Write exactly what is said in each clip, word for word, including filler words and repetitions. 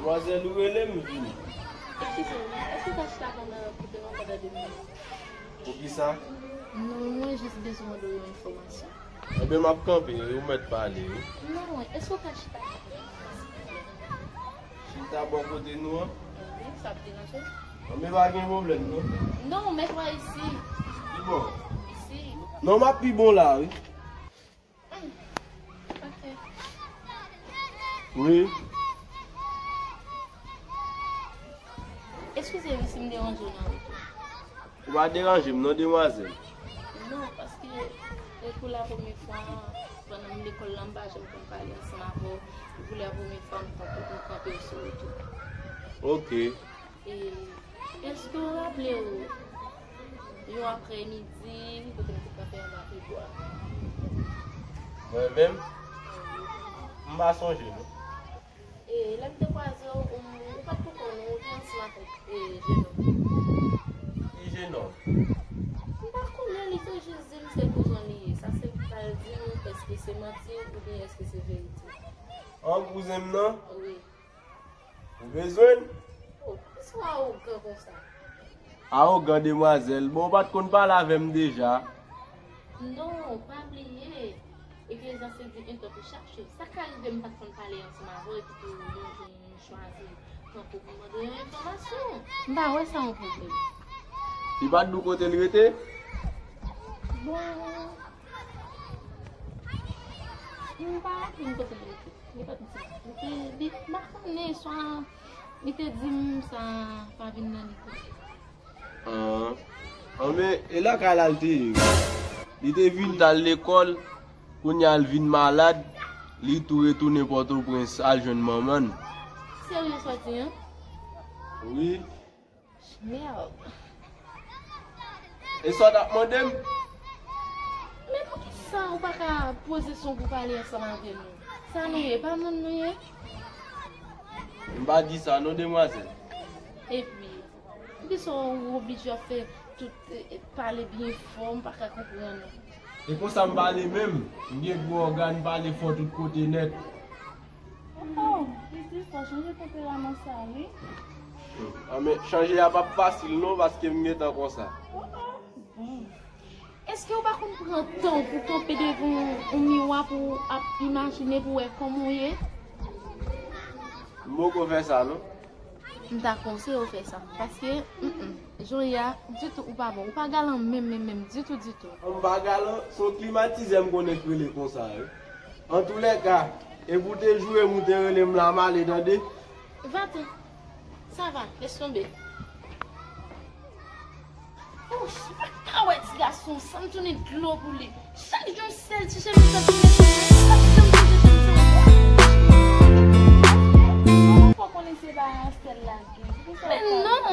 Demwazèl, ou rele m, m vini. Eskize m, èske w ka chita pandan, koute m pandan de minit? Poukisa? Non, mwen jis bezwen mande w yon enfòmasyon. Ebyen, m ap kanpe, wi, ou mèt pale, wi. Non, èske w ka chita pandan de minit? Chita bò kote nou an? Wi, sa ap deranje w? Anben, pa gen pwoblèm, non. Non, mèt w isi. Pi bon. Isi. Non, m ap pi bon la, wi. Hmm. Ok. Wi. Eskize wi si m deranje w nan wout ou. Ou pa deranje m non, demwazèl. Non, paske e pou la premye fwa, pandan m lekòl la, m pa janm konn pale ansanm avè w. E pou la premye fwa, m kanpe, m kanpe w sou wout ou. Ok. E, èske w raple w yon aprèmidi, kote m te kanpe anba pyebwa? Mwen menm? M pa sonje, non. E, lè m te kwaze w, ou, ou pa t ko konn, ou te ansanm avèk, e, jenòm. Ki jenòm? M pa konnen, li te jis di m se kouzin li ye. Sa se li t al di m, èske se manti oubyen èske se verite? An, kouzen m nan? Wi. Ou bezwen l? Oh, poukisa w awogan konsa? Awogan, demwazèl. Bon, ou pa t konn pale avè m deja. Non, pa bliye. Eklezyaste di, un temps pour chaque chose. Sa ka rive m pa t konn pale ansanm avè w, epi tou nou, nou chwazi kanpe pou mande yon enfòmasyon. M pa wè sa yon pwoblèm. Li pa t di w kote l rete? Bon, m pa raple m kote l rete. Li pa t di. Li te, li, m pa konnen, swa li te di m sa pa vin nan li tou. Ah. Anben, e lakay la l te ye, wi. Li te vin t al lekòl, kounye a l vin malad, li tou retounen Pòtoprens al jwenn manman l. Serye sa w di an? Wi. Merde. E sa w t ap mande m? Men poukisa ou pa ka poze son pou pale ansanm avè nou? Sa nou ye, pa moun nou ye? M pa di sa non, demwazèl. Epi, poukisa ou oblije ap fè tout, e, e, pale byen fò, m pa ka konprann ou. E konsa m pale menm, m gen gwo ògàn pale fò tout kote nèt. Oh, pitit, fò chanje tanperaman sa, wi. Anben, chanje a p ap fasil non, paske m gentan konsa. Oh, oh, bon. Èske ou pa konn pran tan w pou kanpe devan yon, yon miwa pou w ap imajine pou w wè kòman w ye? M poko fè sa, non. M ta konseye w fè sa. Paske, mm, mm, jan w ye a, ditou ou pa bon. Ou pa galan menm, menm, menm, ditou, ditou. M pa galan, se yon klimatizè m konnen k rele konsa, wi. Antoulèka, epi w te joure m, ou te rele m la, m ale, tande. Va-t'en. Sa va, laisse tomber. Oh, m pa ka wè ti gason, san m tounen dlo pou li. Chak jou yon sèl ti chemiz l ap tounen sou mwen. Chak jou m tounen sou mwen. Ou pa konnen se pa yon sèl lage. Men non.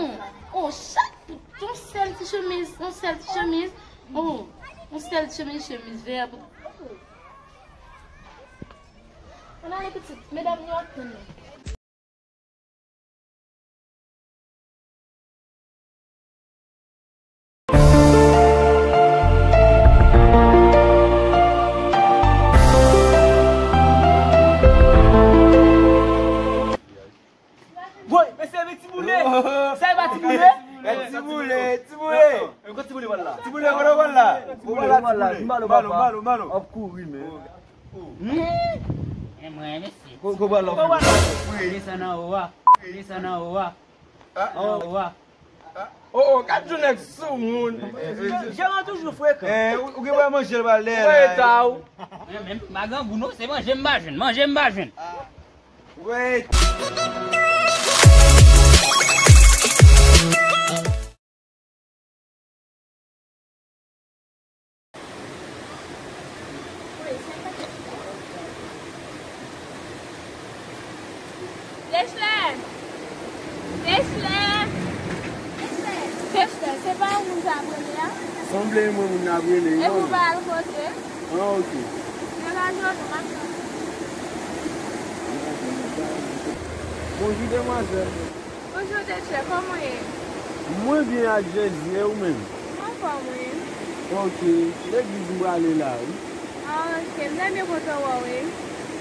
Oh, chak, yon sèl ti chemiz, yon sèl ti chemiz. Oh, yon sèl ti chemiz, chemiz vè pou. Ann ale pitit, medam yo ap tann nou. Woy, mesye, men ti boule. Sa e pa ti boule? E ti boule, ti boule. E, e, kot ti boule pral la? Ti boule, kote w pral la? Ti boule, ti boule. Malo, malo, malo. Ap kouri, men. Hmm? E mwen, mesye. Ko, ko pral la? Desann anwo a. Desann anwo a. Anwo a. Oh, oh, gad yon nèg sou moun. Jeran toujou frekan. Eh, ou, ou gen pou manje l pral lè la. Ou eta ou. Mwen menm, m pa grangou non, se manje m pa jwenn, manje m pa jwenn. Wait. Deslè! Deslè! Deslè, se pa ou moun sa ap rele a? Sanble e mwen moun nan ap rele, wi. Epi ou pa al kote? Ah, ok. Nan rajon nou, m ap tann ou. Bonjou, demwazèl. Bonjou, Deslè, kòman w ye? Mwen byen ak Jezi, e ou menm? M anfòm, wi. Ok, legliz m prale la, wi. Ah, ok, m ta byen kontan wè w, wi.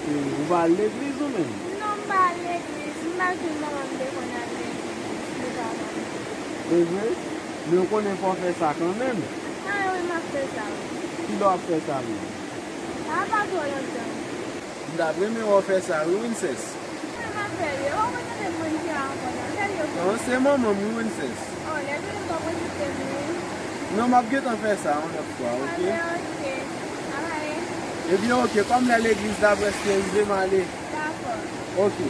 E, ou pa al legliz ou menm? Non, m pa al legliz. Imajine manman m te konn al legliz, li pa konn. E vre? Men w konnen fò w fè sa kanmenm. A wi, m ap fè sa, wi. Kilè w ap fè sa menm? A pa twò lontan. M t ap renmen wè w fè sa, wi, Winces. Mwen m ap fè l, yo. Ou pa konn tande moun ki a ankò nan fè l, yo. Non, se manman m, wi, Winces. Oh, lè vini m t ap envite m, wi. Non, m ap gentan fè sa yon lòt fwa, oke? Oke, oke. Bye. Ebyen, oke, kòm lè legliz la prèske rive, m ale. Dakò. Oke.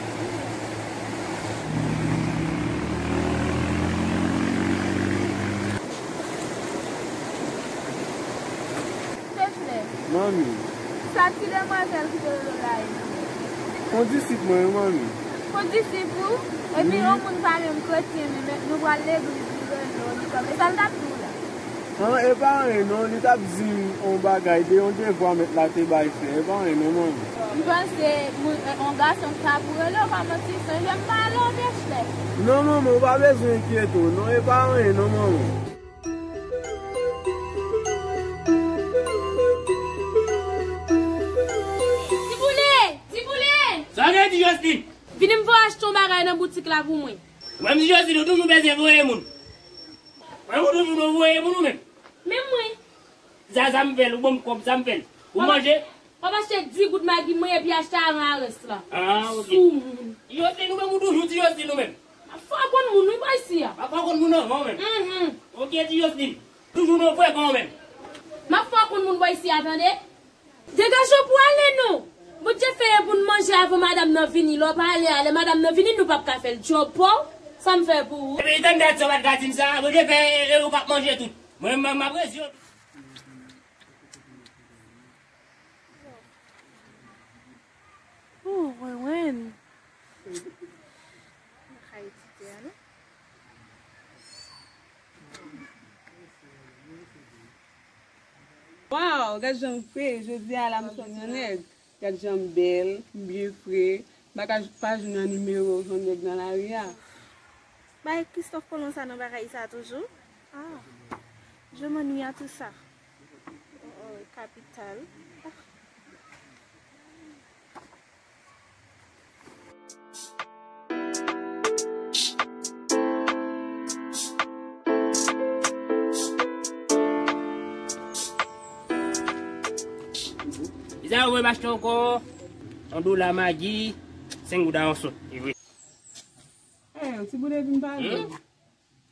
Te flè. Manmi. Sa ti demwazèl ki te rele w la ye? Kondisip mwen, wi, manmi. Kondisip ou? Epi yon moun pa menm kretyen, men nou pral legliz, li rele w, li kòm. E sa l t ap di w la? An, e pa anyen non, li t ap di m yon bagay de yon devwa mèt la te bay fè, e pa anyen non, manmi. M panse moun, yon gason ki ta pou rele w, pa manti, sonje m pale w, te flè. Non, manman, ou pa bezwen enkyete w, non, e pa anyen non, manman. Tiboule! Tiboule! Sa w gen, Ti Josline? Vini m voye achte yon bagay nan boutik la pou mwen. Mwen, Ti Josline, ou toujou bezwen voye moun. Mwen, ou toujou nan voye moun ou menm. Menm mwen. Sa, sa m fè l, ou ban m kòb, sa m fè l. Ou manje? W ap achte dis goud Maggi mwen epi achte avan arès la. Ah, ok. Soumoun. Yo, se nou menm ou toujou di yo, se nou menm. M ap fè w konn moun, wi, bò isi a. M ap fè w konn moun anvan w menm. Mhm. Ok, di yo, se toujou nou frekan w menm. M ap fè w konn moun bò isi a, tande? Degaje w pou w ale, non. Bondye fè e pou n manje avan madanm nan vini. Lè w pa ale a, lè madanm nan vini, nou p ap ka fè l djòb pa w. Sa m fè pou ou? Epi, tann dat sa w pa t ka di m sa. Bondye fè e ou k ap manje tout. Mwen, m, m ap rezi yo. Oh, Wenwen. Mwen ka etidye a, non? Waw, gad jan m fre. Jodi a la, m sot nan nèg. Gad jan m bèl, m byen fre. M pa ka pa jwenn yon nimewo yon nèg nan lari a. Bay Christophe Colomb sa nan bagay sa toujou. Ah, je m'ennuie à tout ça. Oh, oh, kapital. Ah. Bizarre, ou mwen m achte ankò yon dola Maggi, senk goud a yon sot, e vre. Eh, ti boule vin pale. Hmm?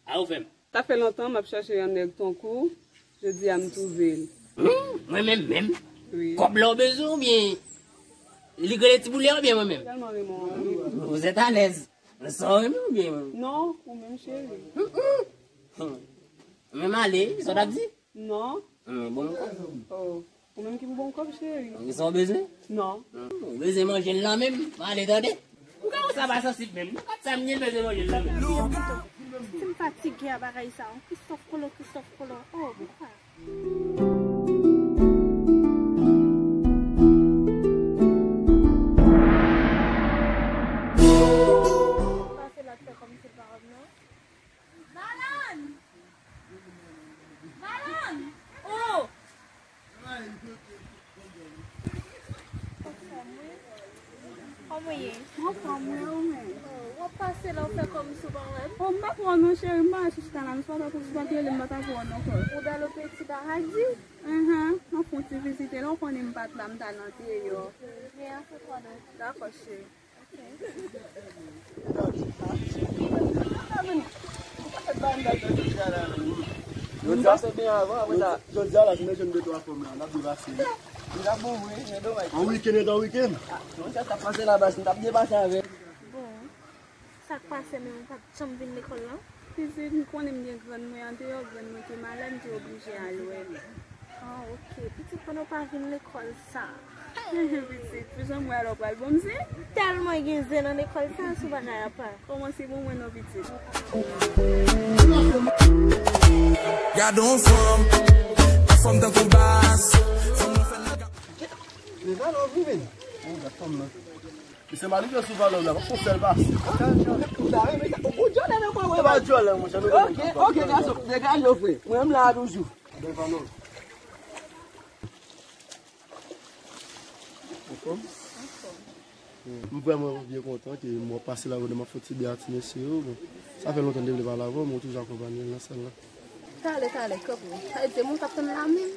A ou fè m. Sa fè lontan m ap chache yon nèg tankou w, jodi a m twouve l. Hmm, mwen menm menm? Wi. Kòb la w bezwen oubyen li k rele ti boule oubyen mwen menm? Tèlman renmen w, wi. Vous êtes à l'aise. Sa w renmen oubyen mwen menm? Non, ou menm cheri. Hmm, hmm. Hmm. Mwen m ale, sa w t ap di? Non. Hmm, bon, m konn. Oh. Ou menm ki pou ban m kòb, cheri. Gen sa w bezwen? Non. Hmm, ou bezwen manje l la menm? M ale tande. Ou ka wè sa pa sansib menm. Ou ka sa m gen bezwen manje l la menm. Si m fatige a bagay sa, yon Christophe Colomb, Christophe Colomb. Oh, poukwa? Pase la fè kòmsi l pa wè m non. Malann! Malann! Oh! Anfòm wi. Anfòm wi, ou menm? Oh, w ap pase la, w fè kòmsi w pa wè m? Oh, m pa t wè w non, cheri, m pa wè sou chita la, m swa t ap, swa t rele m, m pa t ap wè w non, frè. Ou dans le petit paradis? Ahan, m ap fè yon ti vizite la, ou konnen m pa t la, m t al nan deyò. Meyè se kwa donk? Dakò, cheri. Jodi a, jodi a la, se mwen jwenn de twa fanm la, n ap depase. Li ta bon vre, men domaj. An wikenn, e ta wikenn. Ah, non, sa t ap pase la, baz, m t ap depase avè l. Bon, sa k pase, men ou pa t janm vin lekòl la? Pitit, m konnen m gen grann mwen andeyò, grann mwen te malad, m te oblije al wè l. Ah, ok. Pitit, pandan w pa vin lekòl sa. Pitit, pou jan m wè a la w pral ban m zen? Tèlman gen zen nan lekòl sa, sou bagay apa. Kòmanse ban mwen non, pitit. Gade yon fanm, yon fanm tankou baz. Fanm nan fè nèg ap... Men valè w vre, men. Oh, gade fanm nan. Misye malere sou valè w la, pa fon sèl pase. Ou djòlè nan kò w, e pa djòlè, monchè, nou... Ok, ok, gason, degaje w, frè. Mwen menm la toujou. Bèl valè w. Anfòm? Anfòm. M vrèman byen kontan ke m wè w pase la, m ap fè yon ti byen ak ti mesye yo. Bon, sa fè lontan m te vle pale avè w, men w toujou akonpanye l nan sèn lan. Talè, talè, kanpe. Sa vle di se moun k ap tann la menm?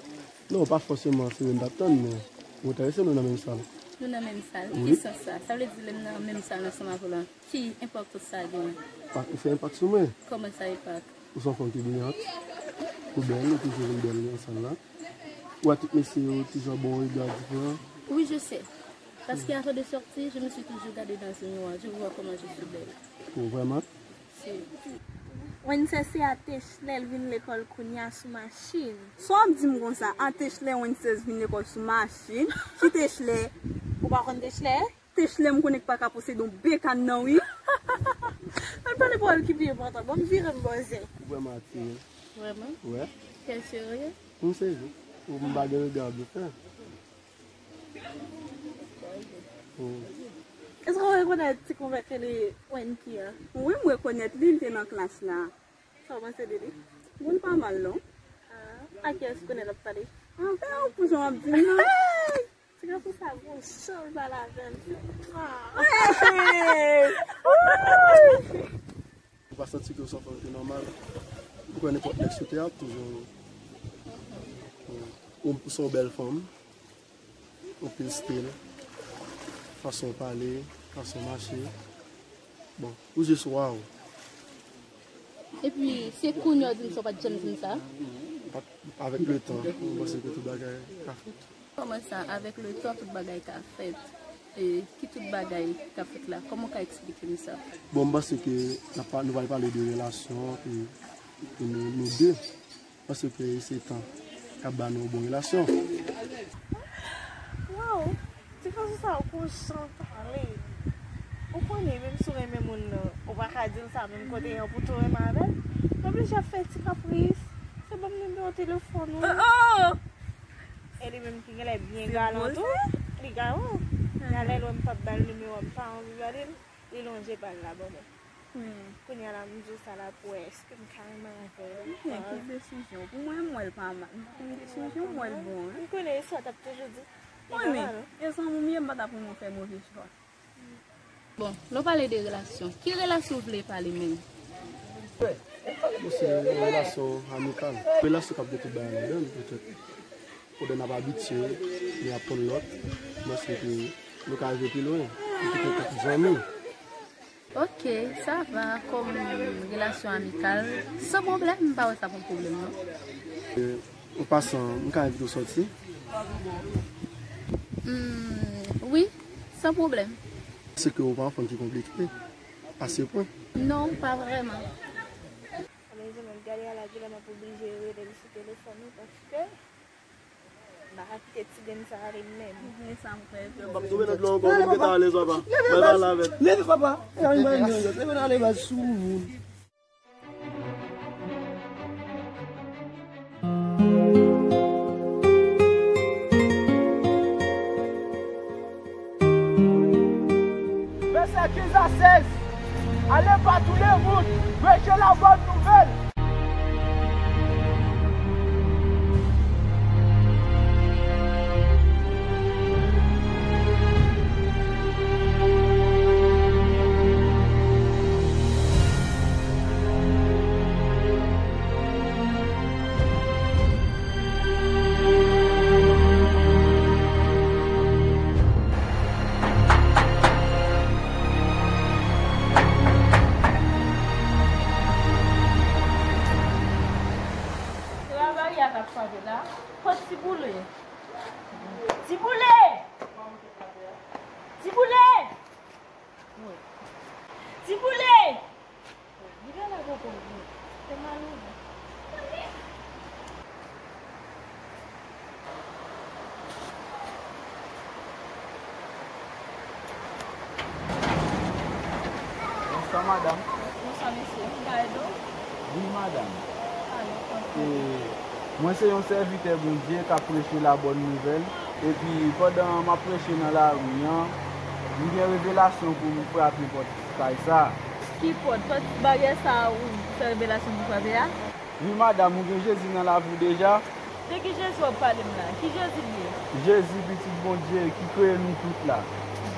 Non, pa fòseman se moun k ap tann, men m enterese nou nan menm sal. Nou nan menm sal? Wi. Ki sans sa? Sa vle di lè m nan menm sal ansanm avè w la, ki enpak sa genyen? Pa, ou fè enpak sou mwen. Kòman sa enpak? Ou se yon fanm ki brilyant. Ou bèl, ou toujou vin bèl nan sal la. Ou wè tout mesye yo toujou ap ba w yon rega diferan. Oui, je sais. Parce qu'avant de sortir, je me suis toujours regardée dans un miroir. Je vois comment je suis belle. Oh, vrèman? Si. Wences se a Techlè, l vin lekòl kounye a sou machin. Sa w ap di m konsa? A Techlè, Wences vin lekòl sou machin. Ki Techlè? Ou pa konn Techlè? Techlè m konnen k pa ka posede yon bekàn nan, wi. Ann pale pawòl ki pi enpòtan. Bon, m vire m bò zen. Ou vrèman atire. Vrèman? Wè. Kè serye? M serye. Ou m pa gen rega ap fè. Hmm. Èske w rekonèt ti konpè k rele Wenki a? Wi, m rekonèt li, li te nan klas la. Sa w panse de li? Bon, l pa mal, non. Ah, a kiyès ou konnen l ap pale? Anfen, ou pou jan w ap di m nan. Ti granmoun sa gon jan l pale avè m. Ah. Hey! Ou pa santi ke w se yon fanm ki nòmal? Ou kwè nenpòt nèg sou tè a ap toujou, ou se yon bèl fanm, anpil stil, fason w pale, fason w mache. Bon, ou jis waw. Epi, se kounye a w di m sa, w pa t janm di m sa? Pa t, avèk letan, mwen panse ke tout bagay ka fèt. Kòman sa, avèk letan, tout bagay ka fèt? E, ki tout bagay k ap fèt la? Kòman w ka eksplike m sa? Bon, m panse ke n ap pa-, nou pral pale de relasyon ke, ke nou, nou de. M panse ke se tan k ap ba nou yon bon relasyon. Waw! Ti gason sa ou gon jan pale. Ou konnen, menm si w renmen moun nan, ou pa ka di l sa menm kote an pou tou renmen avè l. Ou oblije ap fè ti kapris. Se ban m nimewo telefòn ou. Oh, oh! E li menm ki genlè byen galan tou. Li galan. Nan lè l wè m p ap ba l nimewo a, m pa anvi ba li l, li lonje ba l la ban mwen. Hmm. Kounye a la, m di w sa la pou wè èske m ka renmen avè l. Men ki desizyon? Pou mwen, m wè l pa mal. M pa konn desizyon, m wè l bon, wi. M konnen sa w t ap toujou di. Li pa mal. E zanmi m ye, m pa t ap renmen w fè move chwa. Bon, lè w pale de relasyon, ki relasyon w vle pale menm? Bon, se yon relasyon amikal. Relasyon k ap gen tout bagay ladan l, petèt. Pandan n ap abitye, nou aprann lòt, m panse ke nou ka rive pi lwen, nou kite kòk zanmi. Ok, sa va, kòm relasyon amikal, san pwoblèm, m pa wè sa pou pwoblèm, non. E, an pasan, m ka envite w sòti? Hmm, wi, san pwoblèm. Se ke ou pa yon fanm ki konplike, a se pwen? Non, pa vrèman. Mezanmi, gade a la, genlè m ap oblije rele l sou telefòn wi, paske m pa ka kite ti grenn sa ale menm. Ou gen sa m kwè. M ap tonbe nan dlo ankò, mwen gentan alèz papa. Mwen pale avèk. Leve papa. Leve nan ale baz sou moun. Vèsè kenz a sèz. Allez par tous les routes, prêchez la bonne nouvelle. Travay a k ap frape la. Kot Ti Boule? Ti Boule! Ti Boule! Ti Boule! Li genlè poko vini. Se malouk. Bonswa, madanm. Bonswa, mesye. M ka ede w? Wi, madanm. E, mwen se yon sèvitè Bondye k ap preche la bòn nouvèl. Epi, pandan m ap preche nan lari an, m gen revelasyon pou m frape pòt kay sa. Ki pòt? Pòt baryè sa a ou fè revelasyon pou frape a? Wi, madanm, ou gen Jezi nan lavi w deja? De ki Jezi w ap pale m la? Ki Jezi l ye? Jezi, Pitit Bondye, ki kreye nou tout la.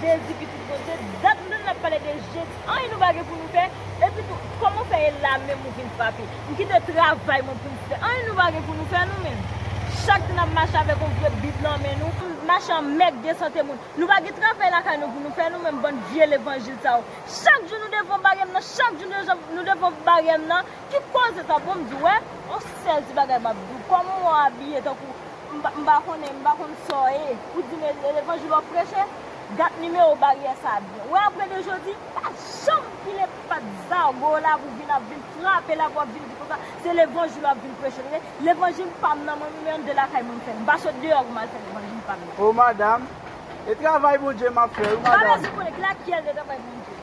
Jezi, pitit Bondye, dat m tande n ap pale de Jezi. Anyen nou pa gen pou nou fè. Epi tou, kòman w fè e la menm ou vin frape? M kite travay mwen pou m fè. Anyen nou pa gen pou nou fè, nou menm. Chak jou n ap mache avèk yon vye Bib nan men nou, mache an mèg de sante moun. Nou pa gen travay lakay nou pou nou fè, nou menm, bann vye levanjil sa yo. Chak jou nou devan baryè m nan, chak jou nou devan, nou devan baryè m nan. Ki koze sa, bon, m di w, wè, yon sèl ti bagay m ap di w. Kòman w abiye tankou m pa, m pa konnen, m pa konn sa w ye. Ou di m e, e levanjil w ap preche? Gad nimewo baryè sa byen. Wè, apre de jodi, pa janm pile pat zago w la pou vin ap vin frape la pou w ap vin di konsa, se levanjil w ap vin preche. Levanjil pa m nan, mwen menm, e anndan lakay mwen m fè l. M pa sot deyò pou m al fè levanjil pa m nan. O madanm, e travay Bondye m ap fè, wi, madanm. M pa bezwen konnen ki lakyèl de travay Bondye.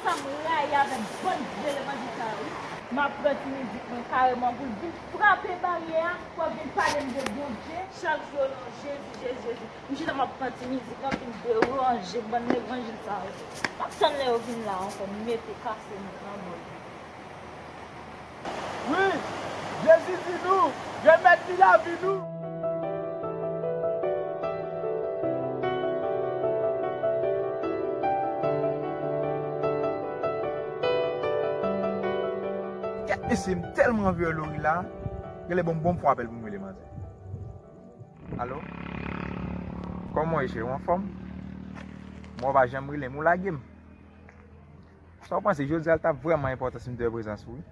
Sa m rayi avèk bann vye levanjil sa yo, wi. M ap pran ti mizik mwen kareman pou l vin frape baryè a, pou ap vin pale m de Bondye. Chak jou, o non Jezi, Jezi, Jezi. M chita, m ap pran ti mizik, m ap vin deranje bann levanjil sa yo. M ap tann lè yo vin la ankò, m mete kase m nan bòl. Wi, Jezi di nou, remèt li lavi nou. Kèt mesye, m tèlman anvi wè Lori la. Genlè bon, bon fè apèl pou m rele manzè. Alo? Kòman w ye, cheri? W anfòm? Mwen, w pa janm rele m, ou lage m. Sa w panse, jodi a l t ap vrèman enpòtan si m te wè prezans ou, wi.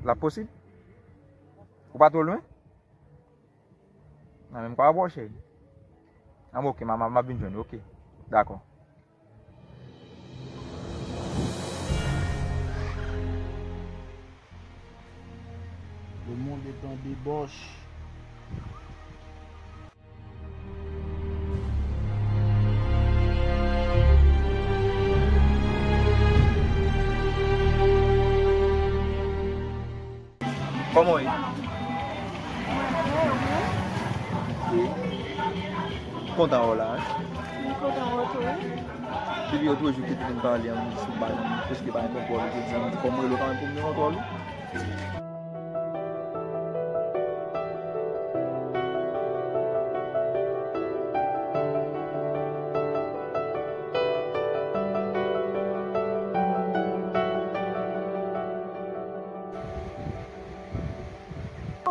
L ap posib? Ou pa twò lwen? Nan menm kwa bò, cheri. An, oke, m a, m a, m ap vin jwenn ou, oke. Dakò. Le monde est en débauche. Kòman w ye? Mwen byen, ou menm? Wi. Kontan wè w la, wi. Mwen kontan wè w tou, wi. Depi lòt jou ki te vin pale an, sou bal, m prèske pa gen kontwòl, jodi a, m di fò m rele w kanmenm pou m gen kontwòl, wi.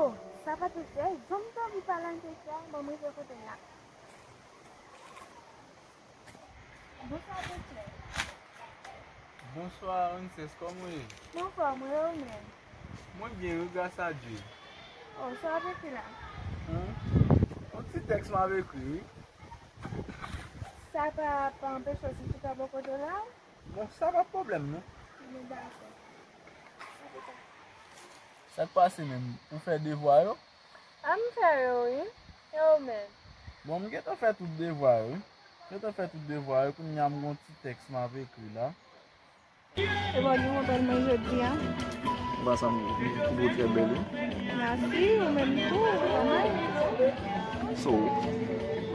Oh, sa pa tou fè, zanmi, m t anvi pale ann kesyon, ban m rive kote l la. Bonswa, Petè. Bonswa, Ramsès, kòman w ye? M anfòm, e ou menm? Mwen byen, wi, gras a Dye. Oh, sa w ap ekri la? Hum? Yon ti tèks m ap ekri, wi. Sa pa, pa anpeche w si chita bò kote w la? Bon, sa pa pwoblèm, non. Bon, dakò. Sa k pase menm? Ou fè devwa yo? A, m fè yo, wi. E ou menm? Bon, m gentan fè tout devwa yo, wi. Gentan fè tout devwa yo, kounye a m gon ti tèks m ap ekri la. E bò nou konprann mwen jodi a. Ou pa sanble, ou bò trè bèl, wi. Mèsi, ou menm tou, ou pa mal. So,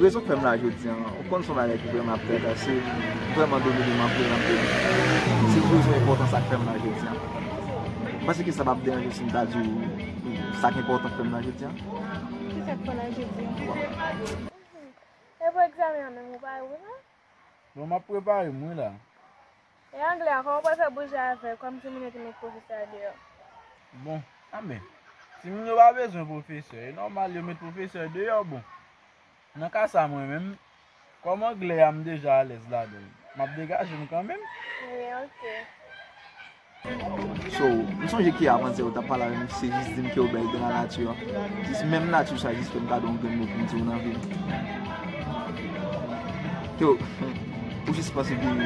rezon k fè m la jodi a, ou konn se yon bagay ki vrèman ap trakase m, vrèman domine m anpil, anpil. Se rezon enpòtan sa k fè m la jodi a. Ou panse ke sa p ap deranje w si m ta di w sa k enpòtan k fè m la jodi a? Ki sa k fè w la jodi a? E pou egzamen an menm, ou pare pou sa? Bon, m ap prepare m, wi, la. E anglè a, kòman w pral fè bouje avè l, kòm timoun yo te met pwofesè a deyò? Bon, anben, timoun yo pa bezwen pwofesè. E nòmal yo met pwofesè deyò, bon. Nan ka sa, mwen menm, kòm anglè a m deja alèz ladan l, m ap degaje m kanmenm. Wi, oke. So, m sonje ke avantyè ou t ap pale avè m, se jis di m ke ou bèl dans la nature. Jis menm nati sa jis fè m gade yon grenn mo pou m di w nan vi m. Ke w, ou jis panse ke m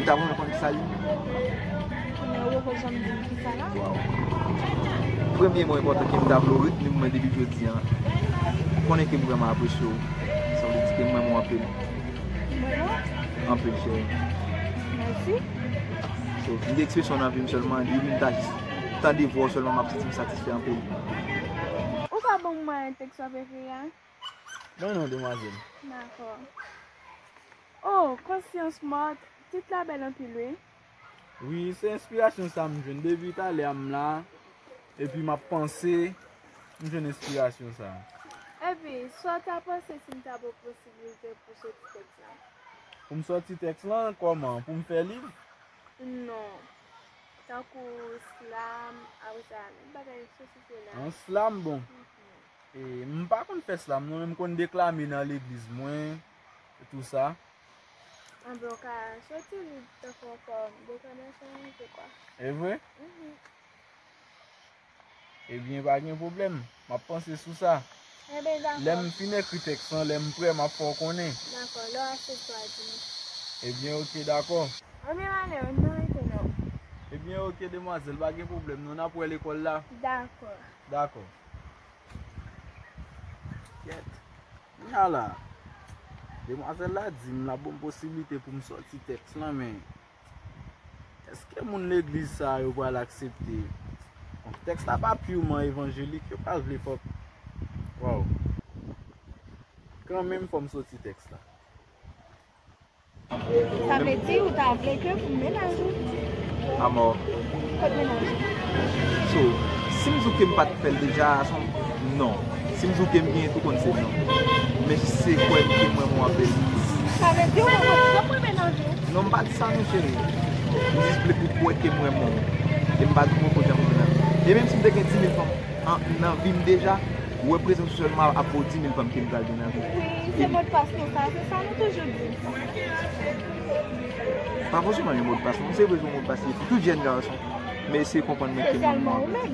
ta renmen konn kisa l ye? Kounye a ou poko janm di m kisa l la? Waw. Premye mo enpòtan ke m ta vle w retni pou mwen depi jodi a. Konnen ke m vrèman apresye w. Sa vle di ke m renmen w anpil. Mwen non? Anpil, cheri. Mèsi. So, m gen ekspresyon nan vi m sèlman, depi m ta jis tande vwa w sèlman, m ap santi m satisfè anpil. Ou ka ban m mwayen tèks w ap ekri a? Mwen non, demwazèl. Dakò. Oh, Konsyans Mòt, tit la bèl anpil, wi. Wi, se enspirasyon sa m jwenn. Depi talè a m la, epi m ap panse, m jwenn enspirasyon sa. Epi, sa w ta panse si m ta ba w posiblite pou w soti tèks la? Pou m soti tèks lan, kòman? Pou m fè liv? Non. Tankou slam, apre sa, bagay sosite la. An slam, bon. E, m pa konn fè slam, non, men m konn deklame nan legliz mwen, e tou sa. Anben, w ka soti li tankou yon fòm deklamèson, je kwa. E vre? Ebyen, pa gen pwoblèm. M ap panse sou sa. Enben, dakò. Lè m fin ekri tèks lan, lè m prè, m ap fè w konnen. Dakò, lè w asepte w a di m. Ebyen, oke, dakò. Anben, ale, nou rete non. Ebyen, oke, demwazèl, pa gen pwoblèm, non, n ap wè lekòl la. Dakò. Dakò. Kèt. Kounya la, demwazèl la di m l ap ban m posiblite pou m sòti tèks lan, men èske moun legliz sa a yo pral aksepte? Bon, tèks la pa piman evanjelik, yo pral vle fòk. Waw. Kanmenm, fò m sòti tèks la. Sa vle di ou ta vle ke pou mennaj ou? Amò. Kot mennaj ou? So, si m di w ke m pa t fè l deja, se yon non. Si m di w ke m genyen tou konn se non. Men jis se kwè m ke m renmen w anpil. Sa vle di ou pa konn twòp renmen mennaj ou? Non, m pa di sa non, cheri. M jis vle pou w kwè ke m renmen w. E m pa di w poko janm renmen m. E menm si m te gen dis mil fanm an, nan vi m deja, wè prezans ou sèlman ap ba w dis mil fanm ke m pral gen nan vi m. Wi, se modpas nou sa, se sa nou toujou di. Pa fòseman yon modpas non, se vre se yon modpas li ye pou tout jèn gason. Men eseye konprann mwen ke m renmen w anpil.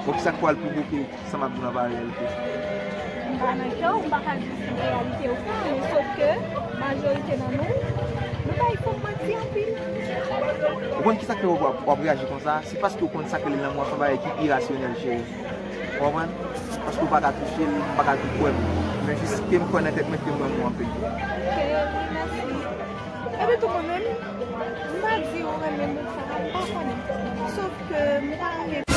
Bon, kisa k pral pwovoke sa m ap di w la pa reyalite? M pa nan kè w, m pa ka di w si reyalite ou fè, men sof ke majorite nan nou, nou bay fanm manti anpil. Ou konn kisa k fè w ap, w ap reyaji konsa? Se paske w konn sa k rele lanmou a, se yon bagay ki irasyonèl, cheri. Ou konprann? Paske w pa ka touche l, m pa ka tou kwè l. Men jis ke m kwè nan tèt mwen ke m renmen w anpil. Ok, wi, mèsi. Epi tou mwen menm, m pa di ou renmen moun sa a, m pa konnen. Sof ke m ta renmen